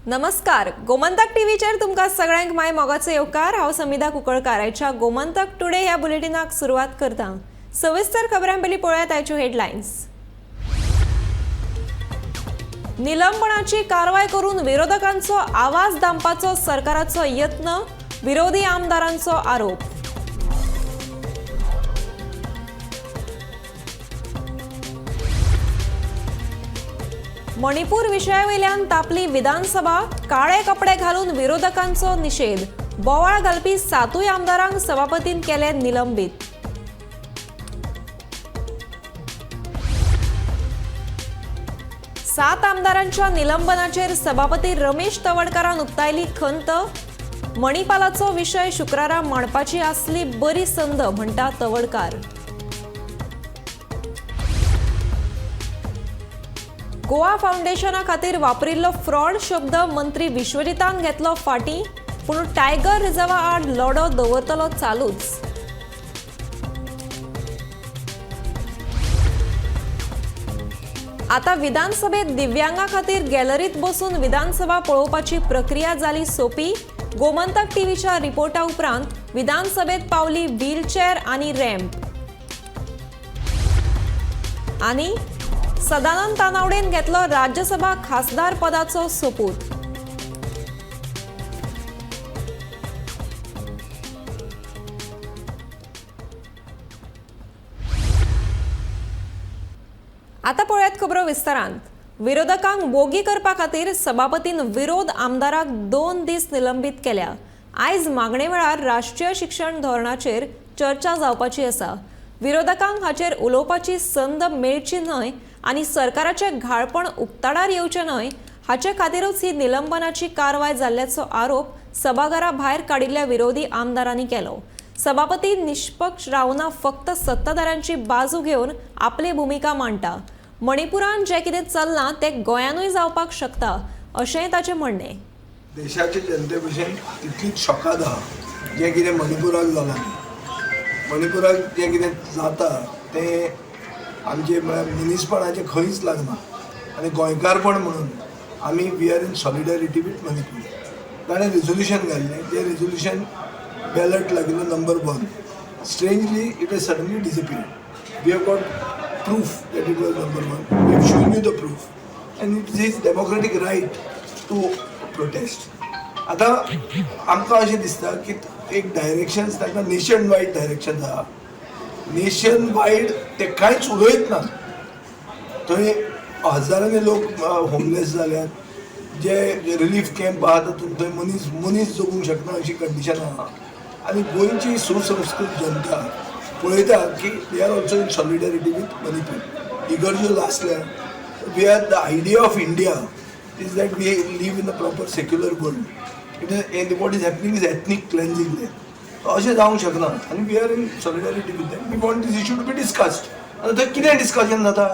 नमस्कार, गोमंतक टीव्हीचेर तुमकां सगळ्यांक माय मोगाचो येवकार. हांव समिधा कुंकळकार. आयच्या गोमंतक टुडे ह्या बुलेटिनाक सुरवात करता. सविस्तर खबरां पयलीं पळयात आयच्यो हेडलायन्स. निलंबनाची कारवाय करून विरोधकांचो आवाज दामपाचो सरकाराचो यत्न, विरोधी आमदारांचो आरोप. मणिपूर विशयावयल्यान तापली विधानसभा. काळे कपडे घालून विरोधकांचो निशेध. बोवाळ घालपी सातूय आमदारांक सभापतीन केले निलंबीत. सात आमदारांच्या निलंबनाचेर सभापती रमेश तवडकारान उक्तायली खंत. मणिपालाचो विशय शुक्रारा मांडपाची आसली बरी संद, म्हणटा तवडकार. गोवा फावंडेशना खातीर वापरिल्लो फ्रॉड शब्द मंत्री विश्वजितान घेतलो फाटीं, पूण टायगर रिझर्वा आड लढो दवरतलो चालूच. आता विधानसभेत दिव्यांगा खातीर गॅलरीत बसून विधानसभा पळोवपाची प्रक्रिया जाली सोपी. गोमंतक टीव्हीच्या रिपोर्टा उपरांत विधानसभेत पावली व्हीलचेअर आनी रॅम्प. आनी सदानंद तानावडेन घेतलो राज्यसभा खासदार पदाचो सोपूत. आता पळयात खबरो विस्तारान. विरोधकांक बोगी करपा खातीर सभापतीन विरोध आमदाराक 2 दीस निलंबीत केल्या. आयज मागणे वेळार राष्ट्रीय शिक्षण धोरणाचेर चर्चा जावपाची आसा. विरोधकांक हाचेर उलोवपाची संद मेळची न्हय आनी सरकाराचें घाळपण उक्ताडार येवचें न्हय हाचे खातीरूच ही निलंबनाची कारवाय जाल्ल्याचो आरोप सभाघरा भायर काडिल्ल्या विरोधी आमदारांनी केलो. सभापती निष्पक्ष रावना, फक्त सत्ताधाऱ्यांची बाजू घेवन आपली भुमिका मांडटा. मणिपुरान जें कितें चल्लां तें गोंयानूय जावपाक शकता, अशेंय ताचें म्हणणें. देशाचे जनते भशेन तितलीच शॉकाद आहा जें कितें मणिपुराक जालां तें. मणिपुराक जें कितें जाता तें आमचें म्हळ्यार मनीसपणाचें खंयच लागना आनी गोंयकारपण म्हणून आमी we are in solidarity with Manipur. ताणें रेजोल्युशन घाल्लें, तें रेजोल्युशन बॅलट लागिल्लो number one. Strangely, it has suddenly disappeared. We have got proof that it was number one. We have shown you the proof and it is his democratic right to protest. आतां आमकां अशें दिसता की एक directions तांकां nation wide direction आहा. Nation wide ते कांयच उलयत ना. थंय हजारांनी लोक होमलेस जाल्यात, जे रिलीफ कॅम्प आहा तातूंत थंय मनीस मनीस जगूंक शकना अशी कंडिशन आहा आनी गोंयची सुसंस्कृत जनता पळयता की they are also in solidarity with Manipur. इगर्ज्यो आसल्या. We are the idea of India is that we live in a proper secular world. It is what is happening is ethnic cleansing there. अशें जावंक शकना आनी we are in solidarity with them. We want this issue to be discussed. आनी थंय कितें discussion जाता?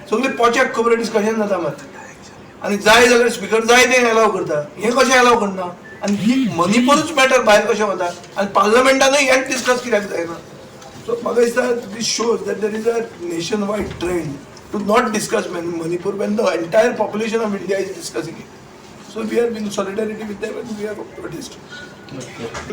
सगळें पोच्याक खबर डिस्कशन जाता मात आनी जाय जाल्यार स्पिकर जाय तें एलाव करता. हें कशें एलाव करना आनी ही मणिपुरूच मॅटर भायर कशें वता आनी पार्लमेंटानूय हें डिस्कस कित्याक जायना? सो म्हाका दिसता this shows that there is a nation wide trend to not discuss Manipur when the entire population of India is discussing it. So we are in solidarity with them and we are protesting.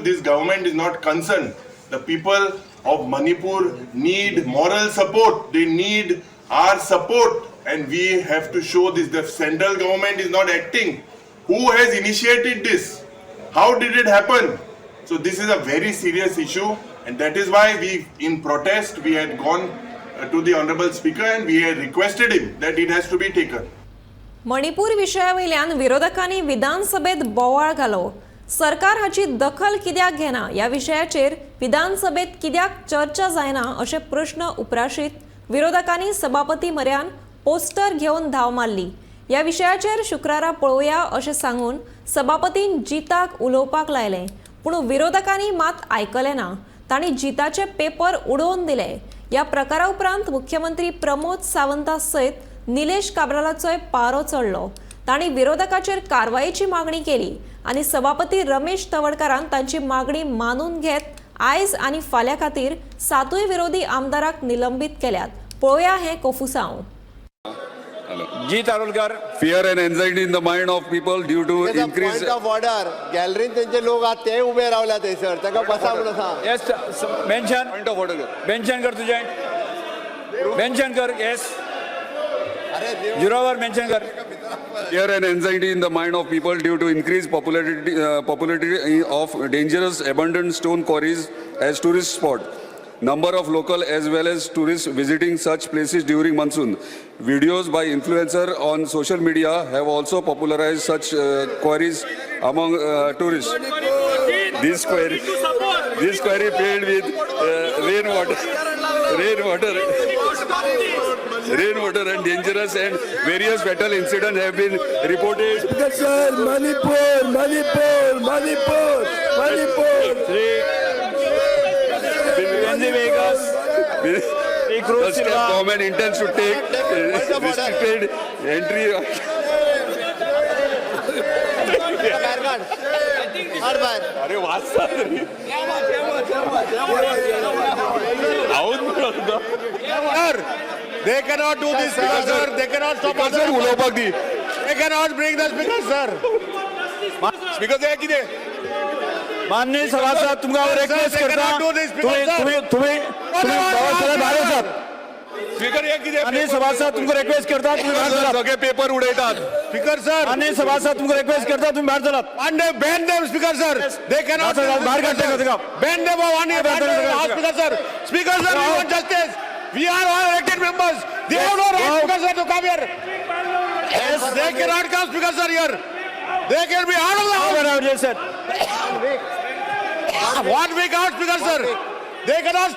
This government is not concerned. The people of Manipur need moral support. They need our support, and we have to show this. The central government is not acting. Who has initiated this? How did it happen? So this is a very serious issue, and that is why we, in protest, we had gone to the honorable speaker and we had requested him that it has to be taken. Manipur विशयावयल्यान विरोधकांनी विधानसभेत बोवाळ घालो. सरकार हाची दखल कित्याक घेना, ह्या विशयाचेर विधानसभेत कित्याक चर्चा जायना, अशे प्रश्न उप्राशीत विरोधकांनी सभापती म्हऱ्यान पोस्टर घेवन धांव मारली. ह्या विशयाचेर शुक्रारा पळोवया अशें सांगून सभापतीन जिताक उलोवपाक लायलें, पूण विरोधकांनी मात आयकलें ना. तांणी जिताचे पेपर उडोवन दिले. ह्या प्रकारा उपरांत मुख्यमंत्री प्रमोद सावंता सयत निलेश काब्रालाचोय पारो चडलो. तांणी विरोधकाचेर कारवायेची मागणी केली आनी सभापती रमेश तवडकारान तांची मागणी मानून घेत आयज आनी फाल्यां खातीर सातूय विरोधी आमदाराक निलंबीत केल्यात. पळोवया हें कोफुसांव. जीत Arolkar. Fear and anxiety in the mind of people due to increase point of order. गॅलरीन तेंचे लोक आहात ते उबे रावल्या थंयसर, ताका बसा म्हणून सांग. Yes, mention. Point of order. Mention कर तुझे, मेन्शन कर. येस. अरे देव. झिरोवर मेन्शन कर. Fear and anxiety in the mind of people due to increased popularity of dangerous abandoned stone quarries as tourist spot. Number of local as well as tourists visiting such places during monsoon. Videos by influencer on social media have also popularized such quarries among tourists. This quarry filled with rainwater and dangerous and various fatal incidents have been reported. Sir, Manipur, Manipur, Manipur, Manipur. Venzy Vegas, Shri The Cruz state Silva. government intends to take restricted entry. भायर काड, काड भायर. अरे वाचता तरी. हांवूच म्हणत. Sir, they cannot do this, Speaker sir. They cannot stop Speaker sir, other. उलोवपाक the. They cannot bring the speaker, sir. Speaker sir, कितें? माननीय सभासद, तुमकां हांव Sir, request they करता. cannot do this, तुम्ही Speaker, sir. तुम्ही तुम्ही तुम्ही बाबासाहेब भायर वचात. स्पीकर, हे कितें? माननीय सभासद, तुमकां रिक्वेस्ट करता, तुम्ही भायर चलात. सगळे पेपर उडयतात. Speaker, sir. माननीय सभासद, तुमकां रिक्वेस्ट करता, तुम्ही भायर चलात. One day ban them, Speaker, sir. They cannot. Sir, बाहेर काढते का? Ban them for one year. Ban बाहेर them, काढते. Speaker, sir. Speaker, sir, we want justice. We are all elected members. They have no right, Speaker, sir, to come here. They cannot come, Speaker, sir, here. They can be out of the house. बरोबर sir. One week out, Speaker, sir. They cannot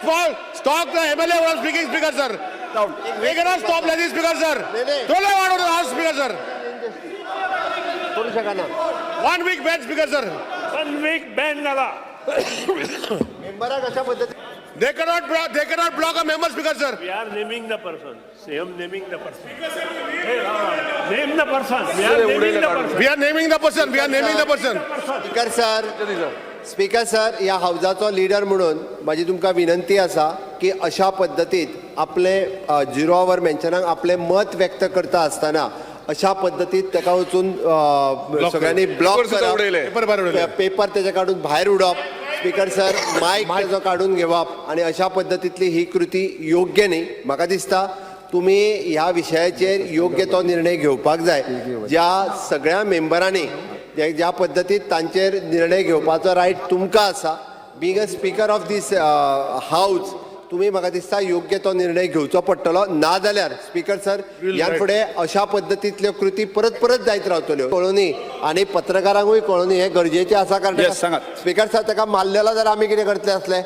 stop the MLA who are speaking, Speaker, sir. They cannot stop like this, Speaker, sir. नाही. Don't let out of the house, Speaker, sir. करू शकना. One week ban, Speaker, sir. One week ban जाला. मेंबराक अशा पद्दतीन They cannot block a member, Speaker, sir. We are naming the person. Same naming the person. Name the person. We are naming the person. We are naming the person. We are naming the person. Speaker sir, speaker sir, ह्या हावजाचो leader म्हणून म्हाजी तुमकां विनंती आसा की अशा पद्दतीत आपले zero our मेन्शनाक आपलें मत व्यक्त करता आसतना अशा पद्दतीत ताका वचून सगळ्यांनी ब्लॉक पेपर सुद्धा उडयले. पेपर भायर उडयले. करप, पेपर तेजे काडून भायर उडोवप, स्पीकर सर, मायक तेजो काडून घेवप आनी अशा पद्दतींतली ही कृती योग्य न्ही. म्हाका दिसता तुमी ह्या विशयाचेर योग्य तो निर्णय घेवपाक जाय. ज्या सगळ्या मेंबरांनी ज्या पद्दतीत तांचेर निर्णय घेवपाचो रायट तुमकां आसा, being a speaker of this house, तुमी म्हाका दिसता योग्य तो निर्णय घेवचो पडटलो. नाजाल्यार स्पीकर सर, ह्यान फुडें अशा पद्दतींतल्यो कृती परत परत जायत रावतल्यो. कळोनी आनी पत्रकारांकूय कळोनी, हें गरजेचें आसा. कारण Yes, सांगात. स्पीकर सर, ताका मारलेलो जाल्यार आमी कितें करतले आसले?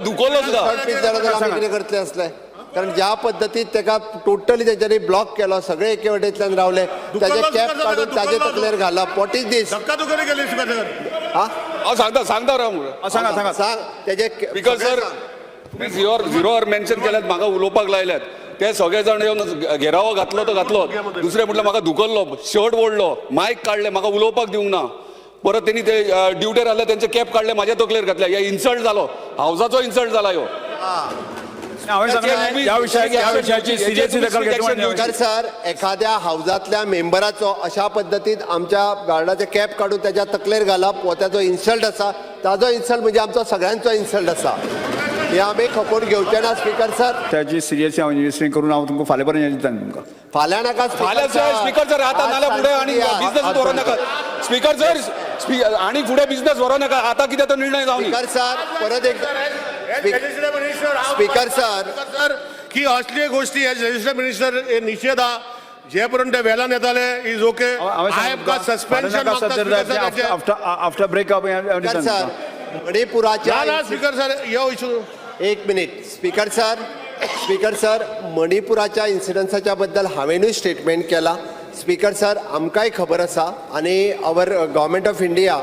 दुखवलो सुद्धा. शर्ट पीस जालो जाल्यार आमी कितें करतले आसले? कारण ज्या पद्दतीत ताका टोटली तेंच्यांनी ब्लॉक केलो, सगळे एके वटेंतल्यान रावले, ताजे कॅप काडून ताजे तकलेर घालप, what is दीस? धक्का दुखणी केली, Speaker, sir. हा. हांव सांगता, सांगता राव. सांगा, सांगा. सांग तेजे. स्पीकर सर, तुम्ही झिरो our mention केल्यात, म्हाका उलोवपाक लायल्यात. ते सगळे जाण येवन घेरावो घातलो तो घातलो. दुसरें म्हटल्यार म्हाका धुकल्लो, शर्ट ओडलो, मायक काडले, म्हाका उलोवपाक दिवंक ना. परत तेणी ते ड्युटेर आसले तेंचे कॅप काडले, म्हाज्या तकलेर घातले. हे इन्सल्ट जालो, हावजाचो इन्सल्ट जाला ह्यो. हांवें सांगलें, ह्या विशयाची सिरियसली दखल घेतली. स्पीकर सर, एखाद्या हावजांतल्या मेंबराचो अशा पद्दतीन आमच्या गार्डाचे कॅप काडून त्याच्या तकलेर घालप हो ताजो इन्सल्ट आसा. ताजो इन्सल्ट म्हणजे आमचो सगळ्यांचो इन्सल्ट आसा. हे आमी खपोवन घेवचे ना, स्पीकर सर. त्याची सिरियसली हांव इन्व्हेस्टिगेट करून हांव तुमकां फाल्यां पर्यंत दिता तुमकां. फाल्यां नाका. फाल्यां सर, स्पीकर सर, आतां नाल्यार फुडें आनी बिझनेस व्हरूं नाका. स्पीकर सर, आनी फुडें बिझनेस व्हरूं नाका. आतां कितें तो निर्णय जावनी. स्पीकर सर, परत एकदा. स्पीकर सर, सर, की असले गोष्टी हे रजिस्टर मिनिस्टर हे निषेध हा. जे पर्यंत ते वेल्यान येताले is okay. I am का suspension. After after breakup. Speaker sir, मणिपुराच्या ना स्पीकर सर, यो इशू. एक minute, speaker sir. Speaker sir, मणिपुराच्या इन्सिडन्साच्या बद्दल हांवेनूय स्टेटमेंट केला. स्पीकर सर, आमकांय खबर आसा आनी our government of India,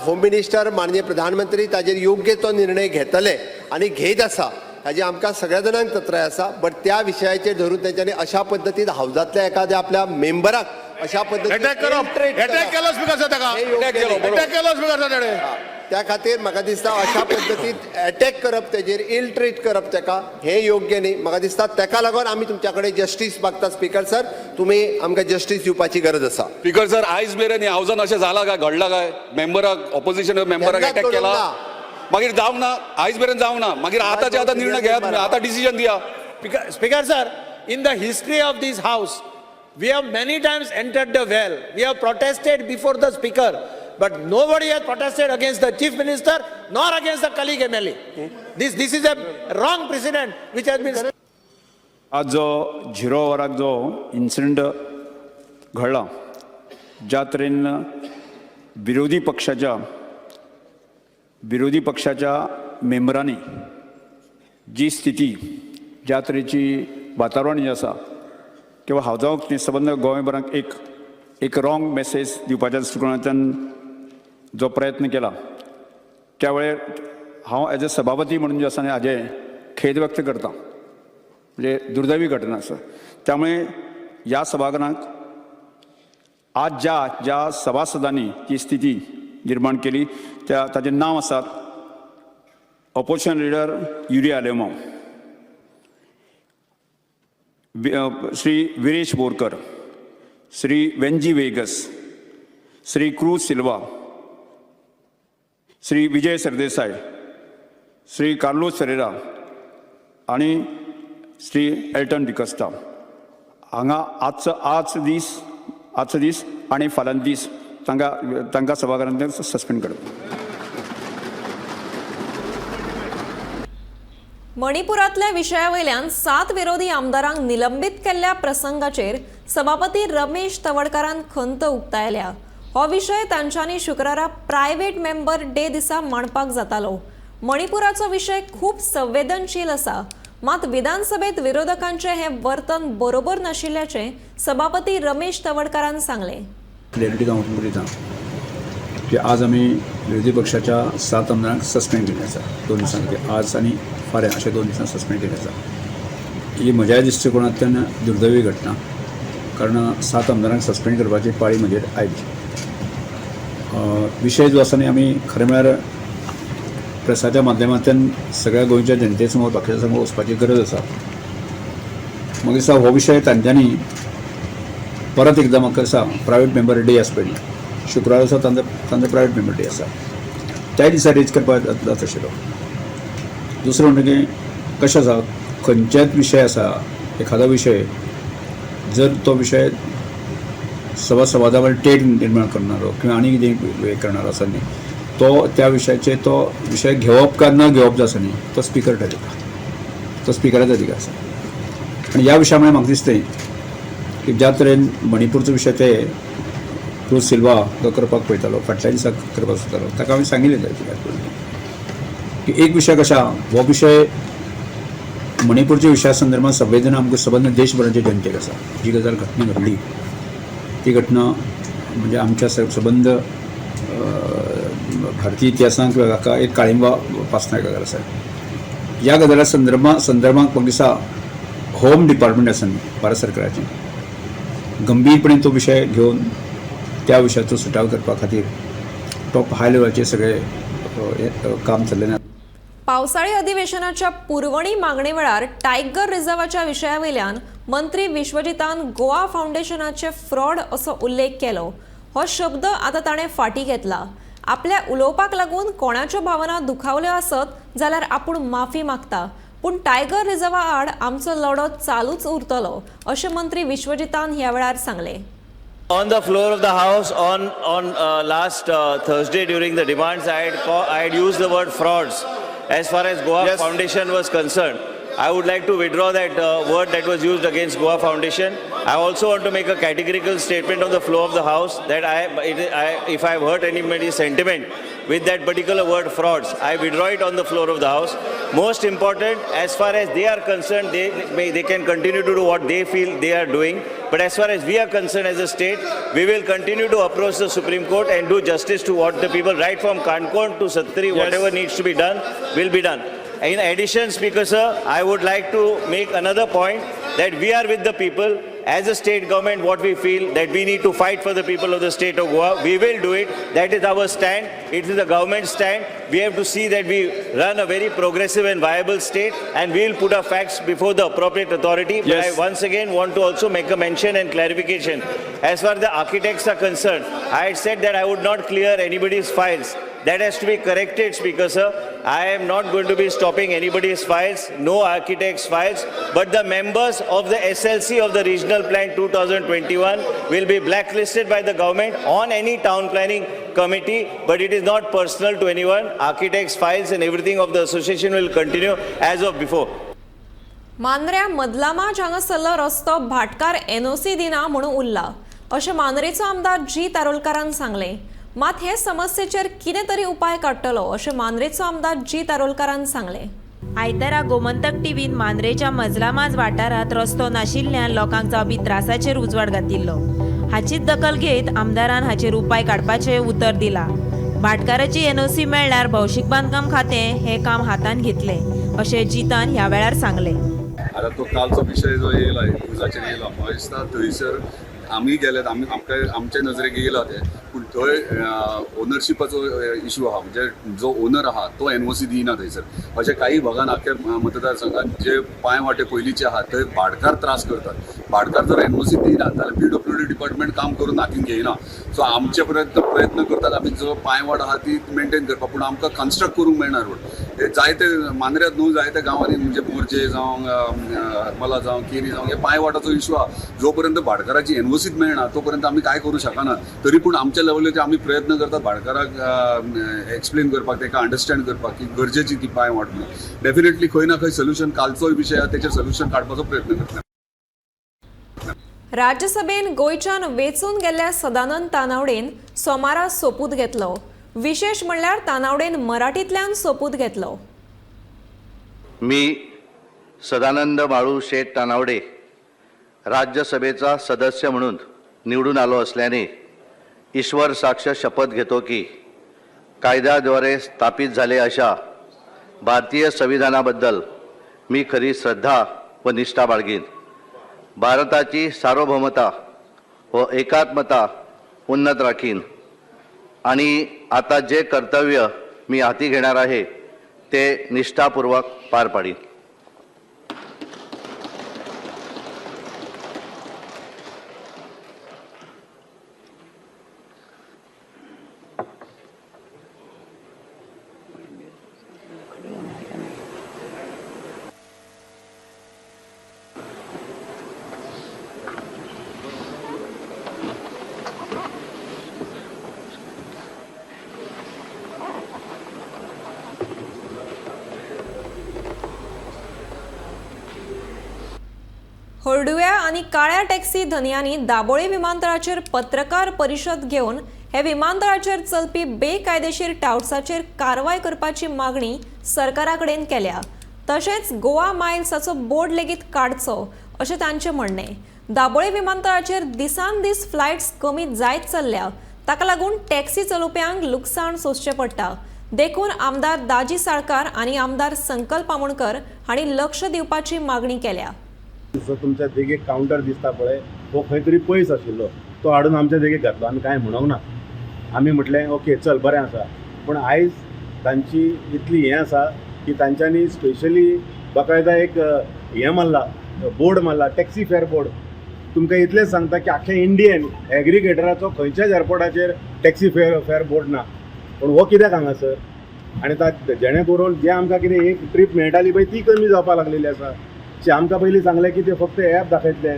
home minister, माननीय प्रधानमंत्री ताजेर योग्य तो निर्णय घेतले आनी घेयत आसा. हाजी आमकां सगळ्या जाणांक तत्राय आसा. बट त्या विशयाचेर धरून तेंच्यांनी अशा पद्दतीन हावजांतल्या एखाद्या आपल्या मेंबराक अशा पद्दतीन अटॅक करप, ill-treat attack करप. केलो स्पीकर सर ताका. हे योग्य न्ही. अटॅक केलो स्पीकर सर ताणें. त्या खातीर म्हाका दिसता अशा पद्दतीन अटॅक करप तेजेर, इल ट्रीट करप तेका, हें योग्य न्ही. म्हाका दिसता तेका लागून आमी तुमच्या कडेन जस्टीस मागता स्पीकर सर, तुमी आमकां जस्टीस दिवपाची गरज आसा. स्पीकर सर, आयज मेरेन ह्या हावजान अशें जालां काय, घडलां काय, मेंबराक, ऑपोजिशन मेंबराक केन्नाच अटॅक घडूंक केला? ना. मागीर जावंक ना, आयज मेरेन जावंक ना. मागीर आतांचे आतां निर्णय घेयात तुमी, आतां डिसिजन दिया. Speaker sir, in the history of this house, we have many times entered the well. We have protested before the speaker, but nobody has protested against the chief minister nor against the colleague MLA. This is a wrong precedent which has been आज जो zero वराक जो incident घडला, ज्या तरेन विरोधी पक्षाच्या मेंबरांनी जी स्थिती, ज्या तरेची वातावरण जें आसा किंवा हावजाक न्ही, सबंद गोंयभराक एक एक रॉंग मॅसेज दिवपाच्या दृश्टिकोनांतल्यान जो प्रयत्न केला, त्या वेळेर हांव एज अ सभापती म्हणून जें आसा न्ही हाजें खेद व्यक्त करता. म्हणजे दुर्दैवी घटना आसा. त्यामुळे ह्या सभाघरांत आज ज्या ज्या सभासदांनी ती स्थिती निर्माण केली, त्या ताचें नांव आसात ऑपोजिशन लिडर युरी आलेमांव, श्री विरेश बोरकर, श्री वेंजी वेगस, श्री क्रूज सिल्वा, श्री विजय सरदेसाय, श्री कार्लोस फेरेरा आणि श्री एल्टन डिकस्ता. हांगा आजचो आजचो दीस आनी फाल्यां दीस तांकां तांकां सभाघरांतल्यान सस्पेंड करप. मणिपुरांतल्या विशया वयल्यान 7 विरोधी आमदारांक निलंबीत केल्ल्या प्रसंगाचेर सभापती रमेश तवडकारान खंत उक्तायल्या. हो विशय तांच्यांनी शुक्रारा प्रायव्हेट मेंबर डे दिसा मांडपाक जातालो. मणिपुराचो विशय खूब संवेदनशील आसा, मात विधानसभेत विरोधकांचें हें वर्तन बरोबर नाशिल्ल्याचें सभापती रमेश तवडकारान सांगलें. क्लॅरिटी हांव तुमकां दिता की आज आमी विरोधी पक्षाच्या 7 आमदारांक सस्पेंड केल्लें आसा 2 दिसां खातीर. आज आनी फाल्यां अशें 2 दिसां सस्पेंड केल्लें आसा. ही म्हज्या दृश्टिकोणांतल्यान दुर्दैवी घटना, कारण 7 आमदारांक सस्पेंड करपाची पाळी म्हजेर आयली. विशय जो आसा न्ही, आमी खरें म्हळ्यार प्रेसाच्या माध्यमांतल्यान सगळ्या गोंयच्या जनते समोर, पक्षा समोर वचपाची गरज आसा. म्हाका दिसता हो विशय तांच्यांनी परत एकदां, म्हाका दिसता, प्रायवेट मेंबर डे आसा पळय, शुक्रार आसा तांचो प्रायवेट मेंबर डे आसा, त्या दिसा रेज करपाक जाता आशिल्लो. दुसरें म्हणटकीर कशें आसा, खंयचेच विशय आसा, एखादो विशय जर तो विशय सभा समाजा तेढ निर्माण करणारो किंवा आनी कितें हें करणारो आसा न्ही, तो त्या विशयाचेर तो विशय घेवप काय न घेवप जो आसा न्ही, तो स्पिकर ठरयता, तो स्पिकराचो अधिकार आसा. आनी ह्या विशया मुळे म्हाका दिसता की ज्या तरेन मणिपूरचो विशय ते क्रूज सिल्वा जो करपाक पळयतालो, फाटल्या दिसा करपाक सोदतालो, ताका हांवें सांगिल्लें की एक विशय कशा, हो विशय मणिपूरच्या विशया संदर्भात संवेदना आमकां सबंद देशभराच्या जनतेक आसा. जी गजाल घटना घडली ती घटना म्हणजे आमच्या सबंद भारतीय इतिहासांत किंवा हाका एक काळिंबा पासना गजाल आसा. ह्या गजाला संदर्भात म्हाका दिसता होम डिपार्टमेंट आसा न्ही भारत सरकाराचें, गंभीरपणे तो विशय घेवन त्या विशयाचो सुटाव करपा खातीर टॉप हाय लेवलाचेर सगळे हें काम चल्लें. पावसाळी अधिवेशनाच्या पुरवणी मागणे वेळार टायगर रिझर्वाच्या विशया वयल्यान मंत्री विश्वजितान गोवा फावंडेशनाचे फ्रॉड असो उल्लेख केलो. हो शब्द आतां ताणें फाटीं घेतला. आपल्या उलोवपाक लागून कोणाच्यो भावना दुखावल्यो आसत जाल्यार आपूण माफी मागता, पूण टायगर रिझर्वा आड आमचो लढो चालूच उरतलो अशें मंत्री विश्वजितान ह्या वेळार सांगलें. On the floor of the House on last Thursday during the demands, I had used the word frauds as far as Goa Foundation was concerned. I would like to withdraw that word that was used against Goa Foundation. I also want to make a categorical statement on the floor of the House that if I have hurt anybody's sentiment with that particular word frauds, I withdraw it on the floor of the House. Most important, as far as they are concerned, they can continue to do what they feel they are doing. But as far as we are concerned as a state, we will continue to approach the Supreme Court and do justice to what the people, right from Kankon to Sattari, whatever needs to be done, will be done. In addition, Speaker sir, I would like to make another point that we are with the people. As a state government, what we feel that we need to fight for the people of the state of Goa, we will do it. That is our stand. It is the government stand. We have to see that we run a very progressive and viable state, and we will put our facts before the appropriate authority. But Yes. I once again want to also make a mention and clarification. As far as the architects are concerned, I had said that I would not clear anybody's files. That has to be corrected, Speaker sir. I am not going to be stopping anybody's files, no architects' files, but the members of the SLC of the Regional Plan 2021 will be blacklisted by the government on any town planning committee, but it is not personal to anyone. Architects' files and everything of the association will continue as of before. मांद्र्या मदलामाज हांगासरलो रस्तो भाटकार NOC दिना म्हणून उरला अशें मांद्रेचो आमदार जी तारोलकारान सांगलें. मात हे समस्येचेर कितें तरी उपाय काडटलो अशें मांद्रेचो आमदार जी तारोलकारान सांगलें. आयतारा गोमंतक टीव्हीन मांद्रेच्या मजलामाज वाठारांत रस्तो नाशिल्ल्यान लोकांक जावपी त्रासाचेर उजवाड घातिल्लो. हाचीच दखल घेत आमदारान हाचेर उपाय काडपाचें उतर दिलां. भाटकाराची एनओसी मेळ्ळ्यार भौशीक बांदकाम खातें हें काम हातांत घेतलें अशें जितान ह्या वेळार सांगलें. आतां तो कालचो विशय जो येयला न्यूजाचेर येयला, म्हाका दिसता थंयसर आमी गेल्यात, आमी आमकां आमच्या नजरेक येयला तें, पूण थंय ओनरशिपाचो इशू आहा, म्हणजे जो ओनर आहा तो एनओसी दिना थंयसर. अशें काही भागान आख्या मतदारसंघात जे पांय वाटे पयलींचे आहा थंय भाटकार त्रास करतात. भाटकार जर एनओसी दिना जाल्यार पीडब्ल्यूडी डिपार्टमेंट काम करून हातीन घेयना. सो आमचे प्रयत्न करतात आमी जो पांयवाट आहा ती मेनटेन करपाक, पूण आमकां कन्स्ट्रक्ट करूंक मेळना रोड. हे जायते मांद्र्यांत न्हू, जायते गांवांनी, म्हणजे मोरजे जावं, हरमला जावं, केरी जावं, हे पांयवाटाचो इशू आहा. जो पर्यंत भाटकाराची एनओसीच मेळना तो पर्यंत आमी कांय करूं शकना. तरी पूण आमच्या लेवलीचेर आमी प्रयत्न करतात भाटकाराक एक्सप्लेन करपाक, ताका अंडरस्टँड करपाक की गरजेची ती पांयवाट म्हणून. डेफिनेटली खंय ना खंय सोल्युशन, कालचोय विशय आहा तेचेर सोल्युशन काडपाचो प्रयत्न करतले. राज्यसभेन गोंयच्यान वेंचून गेल्ल्या सदानंद तानावडेन सोमारा सोपूत घेतलो. विशेश म्हणल्यार तानावडेन मराठींतल्यान सोपूत घेतलो. मी सदानंद बाळू शेठ तानावडे राज्यसभेचा सदस्य म्हणून निवडून आलो असल्याने ईश्वर साक्ष शपथ घेतो की कायद्याद्वारे स्थापित झाले अशा भारतीय संविधानाबद्दल मी खरी श्रद्धा व निष्ठा बाळगीन. भारताची सार्वभौमता व एकात्मता उन्नत राखीन आणि आता जे कर्तव्य मी हाती घेणार आहे ते निष्ठापूर्वक पार पाडीन. हळडुव्या आनी काळ्या टॅक्सी धनयांनी दाबोळे विमानतळाचेर पत्रकार परिशद घेवन हे विमानतळाचेर चलपी बेकायदेशीर टावट्साचेर कारवाय करपाची मागणी सरकारा कडेन केल्या. तशेंच गोवा मायल्साचो बोर्ड लेगीत काडचो अशें तांचें म्हणणें. दाबोळे विमानतळाचेर दिसान दीस फ्लायट्स कमी जायत चल्ल्या, ताका लागून टॅक्सी चलोवप्यांक लुकसाण सोंसचें पडटा. देखून आमदार दाजी साळकार आनी आमदार संकल्प आमोणकर हांणी लक्ष दिवपाची मागणी केल्या. जो तुमच्या देगेक कावंटर दिसता पळय, हो खंय तरी पयस आशिल्लो, तो हाडून आमच्या देगेक घातलो. आमी कांय म्हणूंक ना, आमी म्हटलें ओके चल बरें आसा. पूण आयज तांची इतली हें आसा की तांच्यांनी स्पेशली बाकायदा एक हें मारला, बोर्ड मारला, टॅक्सी फेअर बोर्ड. तुमकां इतलेंच सांगता की आख्या इंडियन एग्रिगेटराचो खंयच्याच एअरपोर्टाचेर टॅक्सी फेअर बोर्ड ना. पूण हो कित्याक हांगासर? आनी जेणे करून जें आमकां कितें एक ट्रीप मेळटाली पळय ती कमी जावपाक लागलेली आसा. आमकां पयलीं सांगलें की ते फक्त एप दाखयतले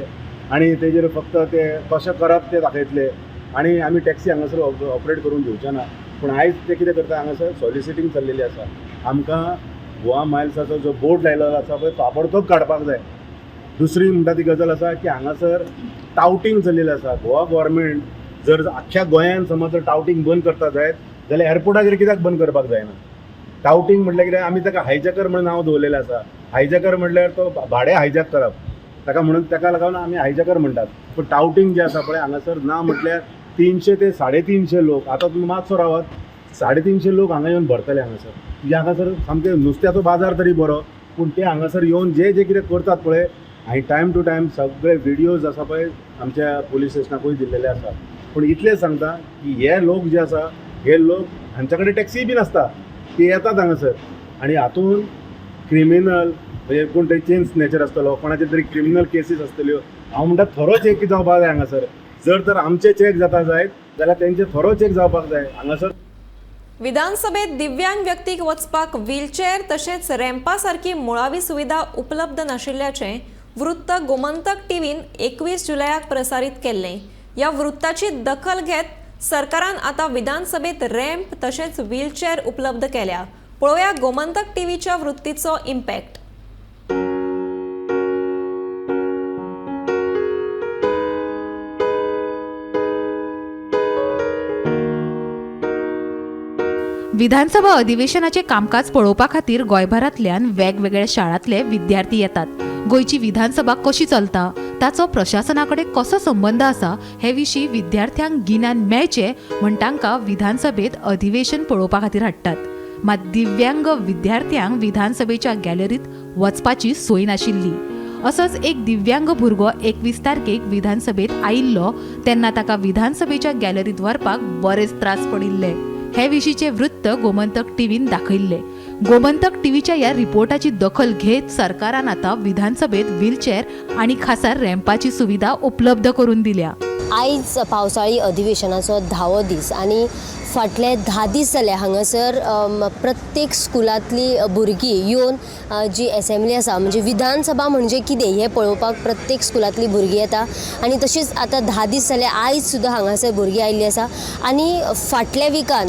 आनी तेजेर फक्त ते कशें करप ते दाखयतले आनी आमी टॅक्सी हांगासर ऑपरेट करून घेवचे ना. पूण आयज ते कितें करता, हांगासर सॉलिसिटींग चल्लेली आसा. आमकां गोवा मायल्साचो जो बोर्ड लायलेलो आसा पळय ताबडतोब काडपाक जाय. दुसरी म्हणटा ती गजाल आसा की हांगासर टावटींग चल्लेलें आसा. गोवा गव्हर्मेंट जर आख्ख्या गोंयान समज जर टावटींग बंद करता जायत जाल्यार एअरपोर्टाचेर कित्याक बंद करपाक जायना? टावटींग म्हटल्यार कितें, आमी ताका हायजॅकर म्हणून नांव दवरलेलें आसा. हायजॅकर म्हटल्यार तो भाडें हायजॅक करप, ताका म्हणून ताका लागून आमी हायजॅकर म्हणटात. पूण टावटींग जें आसा पळय हांगासर ना म्हटल्यार 300 ते 350 लोक, आतां तुमी मातसो रावात, 350 लोक हांगा येवन भरतले हांगासर. म्हणजे हांगासर सामकें नुस्त्याचो बाजार तरी बरो, पूण ते हांगासर येवन जे जे कितें करतात पळय आनी टायम टू टायम सगळे विडियोज आसा पळय आमच्या पुलीस स्टेशनाकूय दिल्लेले आसा. पूण इतलें सांगता की हे लोक जे आसा हे लोक हांच्या कडेन टॅक्सी बी नासता, ते येतात हांगासर आनी हातून क्रिमिनल म्हणजे कोण तरी चेन स्नॅचर आसतलो, कोणाचे तरी क्रिमिनल केसीस आसतल्यो. हांव म्हणटा थरो चेक जावपाक जाय हांगासर. जर तर आमचे चेक जाता जायत जाल्यार तेंचे थरो चेक जावपाक जाय हांगासर. विधानसभेत दिव्यांग व्यक्तीक वचपाक व्हीलचेअर तशेंच रॅम्पा सारकी मुळावी सुविधा उपलब्ध नाशिल्ल्याचें वृत्त गोमंतक टीव्हीन 21 जुलयाक प्रसारीत केल्लें. ह्या वृत्ताची दखल घेत सरकारान आतां विधानसभेत रॅम्प तशेंच व्हीलचेअर उपलब्ध केल्या. पळोवया गोमंतक टीव्हीच्या वृत्तीचो इम्पॅक्ट. विधानसभा अधिवेशनाचे कामकाज पळोवपा खातीर गोंयभरांतल्यान वेगवेगळ्या शाळांतले विद्यार्थी येतात. गोंयची विधानसभा कशी चलता, ताचो प्रशासना कडेन कसो संबंद आसा हे विशीं विद्यार्थ्यांक गिन्यान मेळचें म्हण तांकां विधानसभेत अधिवेशन पळोवपा खातीर हाडटात. मात दिव्यांग विद्यार्थ्यांक विधानसभेच्या गॅलरीत वचपाची सोय नाशिल्ली. असोच एक दिव्यांग भुरगो 21 तारखेक विधानसभेत आयिल्लो तेन्ना ताका विधानसभेच्या गॅलरीत व्हरपाक बरेच त्रास पडिल्ले. हे विशींचे वृत्त गोमंतक टीव्हीन दाखयल्ले. गोमंतक टीव्हीच्या ह्या रिपोर्टाची दखल घेत सरकारान आतां विधानसभेत व्हीलचेअर आनी खासा रॅम्पाची सुविधा उपलब्ध करून दिल्या. आयज पावसाळी अधिवेशनाचो 10वो दीस आनी फाटले 10 दीस जाले हांगासर प्रत्येक स्कुलांतली भुरगीं येवन जी एसेंब्ली आसा म्हणजे विधानसभा म्हणजे कितें हें पळोवपाक प्रत्येक स्कुलांतली भुरगीं येता आनी तशीच आतां 10 दीस जाले आयज सुद्दां हांगासर भुरगीं आयिल्लीं आसा. आनी फाटल्या विकान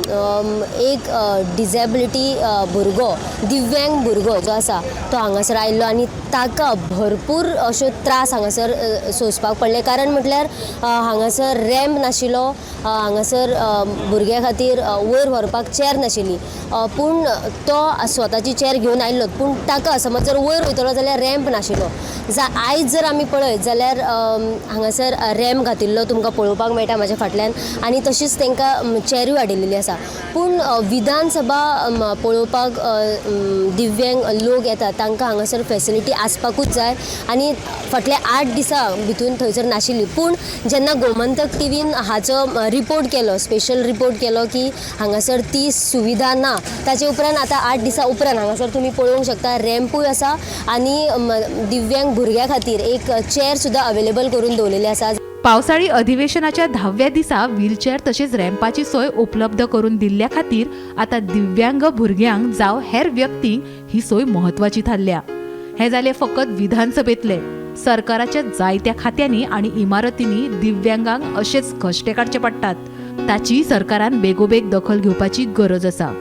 एक डिजेबिलिटी भुरगो, दिव्यांग भुरगो जो आसा तो हांगासर आयिल्लो आनी ताका भरपूर अश्यो त्रास हांगासर सोंसपाक पडले. कारण म्हटल्यार हांगासर रॅम्प नाशिल्लो, हांगासर भुरग्या खातीर वयर व्हरपाक चेर नाशिल्ली. पूण तो स्वताची चेर घेवन आयिल्लो, पूण ताका समज जर वयर वयतलो जाल्यार रॅम्प नाशिल्लो. आयज जर आमी पळयत जाल्यार हांगासर रॅम्प घातिल्लो तुमकां पळोवपाक मेळटा म्हाज्या फाटल्यान आनी तशीच तांकां चेरूय हाडिल्ली आसा. पूण विधानसभा पळोवपाक दिव्यांग लोक येतात तांकां हांगासर फेसिलिटी आसपाकूच जाय आनी फाटल्या 8 दिसां भितून थंयसर नाशिल्ली. पूण जेन्ना गोमंतक टीव्हीन हाचो रिपोर्ट केलो, स्पेशल रिपोर्ट केलो की हांगासर ती सुविधा ना, ताचे उपरांत आतां 8 दिसां उपरांत हांगासर तुमी पळोवंक शकता रॅम्पूय आसा आनी दिव्यांग भुरग्यां खातीर एक चेर सुद्दां अवेलेबल करून दवरलेली आसा. पावसाळी अधिवेशनाच्या 10व्या दिसा व्हीलचेअर तशेंच रॅम्पाची सोय उपलब्ध करून दिल्ल्या खातीर आतां दिव्यांग भुरग्यांक जावं हेर व्यक्तींक ही सोय म्हत्वाची थारल्या. हे जाले फकत विधानसभेतले. सरकाराच्या जायत्या खात्यांनी आनी इमारतींनी दिव्यांगांक अशेच कश्टे काडचे पडटात. ताची सरकारान बेगोबेग दखल घेवपाची गरज आसा.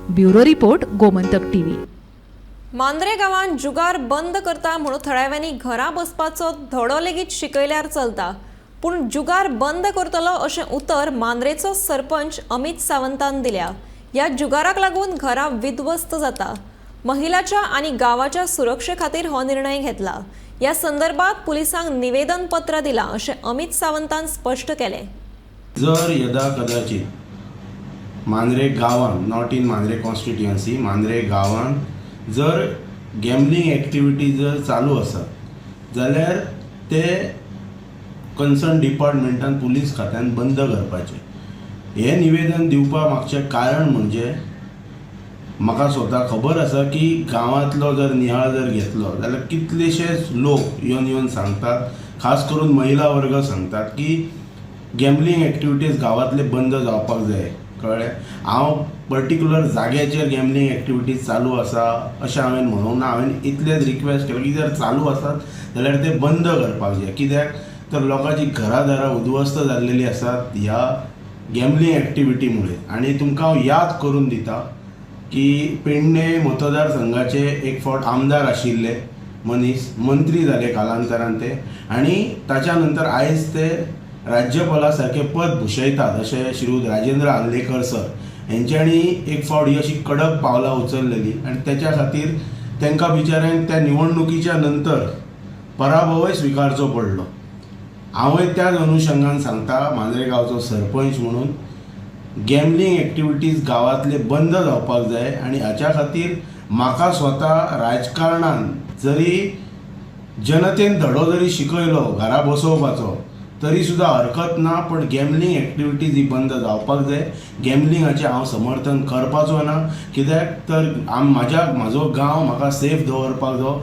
Bureau report, Gomantak TV. Mandrem गांवांत जुगार बंद करता म्हणून थळाव्यांनी घरा बसपाचो धडो लेगीत शिकयल्यार चलता, पूण जुगार बंद करतलो अशें उतर मांद्रेचो सरपंच अमित सावंतान दिल्या. ह्या जुगाराक लागून घरां विध्वस्त जाता. महिलाच्या आनी गांवाच्या सुरक्षे खातीर हो निर्णय घेतला. ह्या संदर्भात पुलिसांक निवेदन पत्र दिलां अशें अमित सावंतान स्पश्ट केलें. जर यदा कदाचित मांद्रे गांवांत, not in Mandrem constituency, Mandrem गांवांत जर गॅमलिंग एक्टिविटी जर चालू आसात जाल्यार ते कन्सर्न डिपार्टमेंटान, पुलीस खात्यान बंद करपाचें. हें निवेदन दिवपा मागचें कारण म्हणजे म्हाका स्वता खबर आसा की गांवांतलो जर निहाळ जर घेतलो जाल्यार कितलेशेच लोक येवन येवन सांगतात, खास करून महिला वर्ग सांगतात की गॅमलिंग एक्टिविटीज गांवांतले बंद जावपाक जाय. कळ्ळें? हांव पर्टिक्युलर जाग्याचेर गॅमलिंग एक्टिविटीज चालू आसा अशें हांवें म्हणूंक ना. हांवें इतलेंच रिक्वेस्ट केलें की जर चालू आसात जाल्यार ते बंद करपाक जाय. कित्याक तर लोकांची घरादारां उद्ध्वस्त जाल्लेली आसात ह्या गॅमलिंग एक्टिविटी मुळे. आनी तुमकां हांव याद करून दिता की पेडणे मतदारसंघाचे एक फावट आमदार आशिल्ले मनीस मंत्री जाले कालांतरान ते, आनी ताच्या नंतर आयज ते राज्यपाला सारकें पद भुशयतात अशें श्री राजेंद्र आर्लेकर सर हेंच्यांनी एक फावट ही अशी कडक पावलां उचललेली आनी तेच्या खातीर तांकां बिचाऱ्यांक त्या निवडणुकीच्या नंतर पराभवय स्विकारचो पडलो. हांवय त्याच अनुशंगान सांगता, मांद्रे गांवचो सरपंच म्हणून गॅमलिंग एक्टिविटीज गांवांतले बंद जावपाक जाय आनी हाच्या खातीर म्हाका स्वता राजकारणान जरी जनतेन धडो जरी शिकयलो घरा बसोवपाचो तरी सुद्दां हरकत ना, पण गॅमलींग एक्टिविटीज ही बंद जावपाक जाय. गॅमलिंगाचें हांव समर्थन करपाचो ना, कित्याक तर म्हाजो गांव म्हाका सेफ दवरपाक जायो.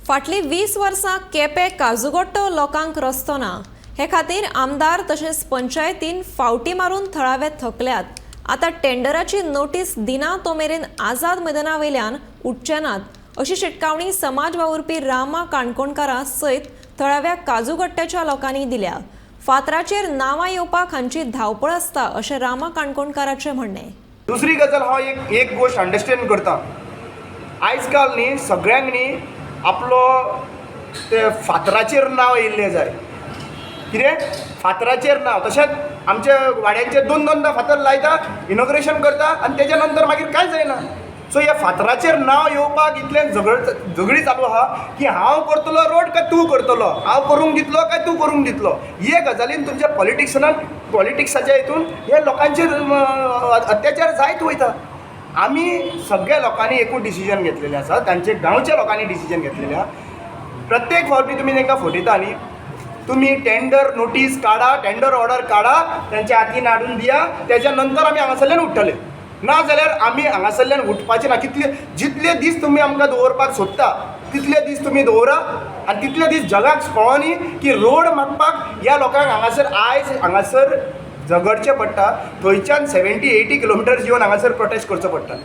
फाटलीं 20 वर्सां केपें काजूगोट्टो लोकांक रस्तो ना. हे खातीर आमदार तशेंच पंचायतीन फावटी मारून थळावे थकल्यात. आतां टेंडराची नोटीस दिना तो मेरेन आझाद मैदाना वयल्यान उठचे नात अशी शिटकावणी समाज वावुरपी रामा काणकोणकारा सयत थळाव्या काजूगट्ट्याच्या लोकांनी दिल्या. फातराचेर नांवां येवपाक हांची धांवपळ आसता अशें रामा काणकोणकाराचें म्हणणें. दुसरी गजाल हांव एक गोश्ट अंडरस्टँड करता. आयज काल न्ही सगळ्यांक न्ही आपलो ते फातराचेर नांव येयल्लें जाय. कितें फातराचेर नांव, तशेंच आमच्या वाड्यांचेर दोन दोनदा फातर लायता, इनॉग्रेशन करता आनी तेच्या नंतर मागीर कांय जायना. सो ह्या फातराचेर नांव येवपाक इतलें झगडी चालू आहा की हांव करतलो रोड काय तूं करतलो, हांव करूंक दितलो काय तूं करूंक दितलो. हे गजालीन तुमच्या पॉलिटिक्साच्या हितून हे लोकांचेर अत्याचार जायत वयता. आमी सगळ्या लोकांनी एकूच डिसिजन घेतलेलें आसा, तांचे गांवच्या लोकांनी डिसिजन घेतलेलें आसा. प्रत्येक फावटी तुमी तांकां फटयता न्ही, तुमी टेंडर नोटीस काडा, टेंडर ऑर्डर काडा, तांच्या हातीन हाडून दिया, तेच्या नंतर आमी हांगासरल्यान उठ्ठले. ना जाल्यार आमी हांगासरल्यान उठपाचें ना. कितले जितले दीस तुमी आमकां दवरपाक सोदता तितले दीस तुमी दवरा आनी तितले दीस जगाक कळोनी की रोड मागपाक ह्या लोकांक हांगासर आयज हांगासर झगडचें पडटा. थंयच्यान 70-80 किलोमिटर्स येवन हांगासर प्रोटेस्ट करचो पडटा.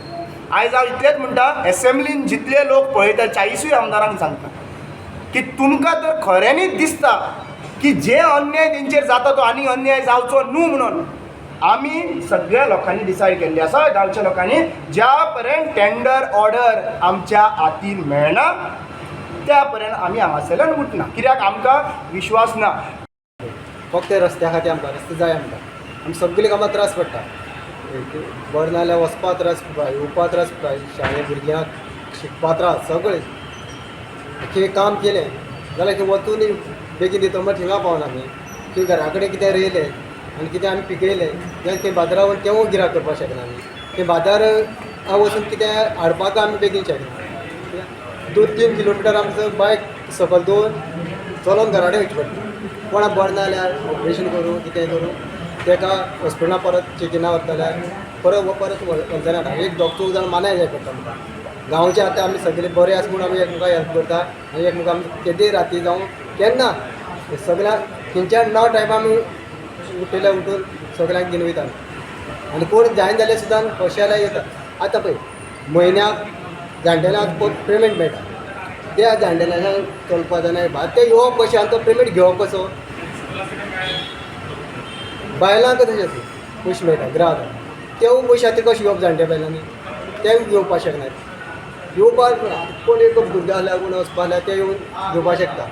आयज हांव इतलेंच म्हणटा, एसेंब्लीन जितले लोक पळयता 40 आमदारांक सांगता की तुमकां तर खऱ्यांनीच दिसता की जे अन्याय तेंचेर जाता तो आनी अन्याय जावचो न्हू म्हणून आमी सगळ्या लोकांनी डिसायड केल्ली आसा, गांवच्या लोकांनी, ज्या पर्यंत टेंडर ऑर्डर आमच्या हातीन मेळना त्या पर्यंत आमी हांगासरल्यान उठना. कित्याक आमकां विश्वास ना. फक्त रस्त्या खातीर आमकां रस्ते जाय. आमकां आमी सगळीं कामां त्रास पडटा. बरें नाल्यार वचपा त्रास पडटा, येवपा त्रास पडटा, शाळे भुरग्यांक शिकपा त्रास, सगळें. कितें काम केलें जाल्यार खंय वचून बेगीन दिता म्हळ्यार थिंगा पावना आमी. खंय घरा कडेन कितें रोयलें आनी कितें आमी पिकयलें जाल्यार खंय बाजारा वचून तेवूय गिरायक करपाक शकना आमी. खंय बाजार वचून कितें हाडपाक आमी बेगीन शकना. 2-3 किलोमिटर आमचो बायक सकयल दवरून चलोन घरा कडेन वयचें पडटा. कोणाक बरें ना जाल्यार ऑपरेशन करूं कितें करूं ताका हॉस्पिटलां परत चॅकिना व्हरता जाल्यार परत परत वचना. एक दोग चौग जाण मानाय जाय पडटा आमकां. गांवचे आतां आमी सगळे बरे आसा म्हूण आमी एकमेकांक हेल्प करता आनी एकमेकांक आमी केदे राती जावं केन्ना सगळ्यांक खंयच्या 9 टायमा आमी उठयल्या उठून सगळ्यांक घेवन वयता. आनी कोण जायना जाल्यार सुद्दां कशें जाल्यार येता. आतां पळय म्हयन्याक जाणटेल्यांक पेमेंट मेळटा, त्या जाणटेल्यांक चलपा जायना, ते येवप कशें आनी तो पेमेंट घेवप कसो. बायलांक तशेंच पयशे मेळटा ग्राहक, तेवूय पयशे आतां कशें घेवप जाणटे बायलांनी, तेवूय घेवपाक शकनात. येवपाक कोण एक भुरगो आसल्यार कोण वचपा जाल्यार ते येवन घेवपाक शकता,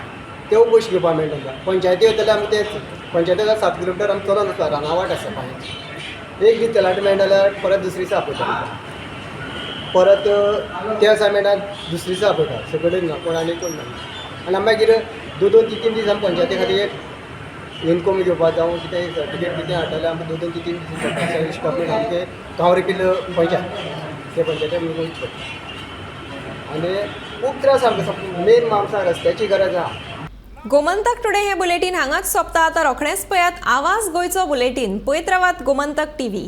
तेवूय पयशे घेवपाक मेळटा तांकां. पंचायती वयतले आमी तेच पंचायती 7 किलोमिटर आमी चलोन वचपा, रानावाट आसा पांय. एक दीस तलाटी मेळटा जाल्यार परत दुसरी दिसा आपयता, परत त्या दिसा मेळटा दुसरी दिसा आपयता, सगळे ना कोण आनी कोण ना. आनी मागीर 2-2, 3-3 दीस आमी पंचायती खातीर एक इनकम घेवपाक जावं कितें सर्टिफिकेट कितें हाडटा जाल्यार आमकां 2-2, 3-3 दीस पडटा. इस्टॉपमेंट आमचें गांवरेपील पंचायत, ते पंचायती आमी वयचें पडटा आनी खूब त्रास आमकां. मेन आमकां रस्त्याची गरज आहा. गोमंतक टुडे हे बुलेटीन हांगाच सोंपता. आतां रोखडेंच पळयात आवाज गोंयचो बुलेटीन. पळयत रावात गोमंतक टीव्ही.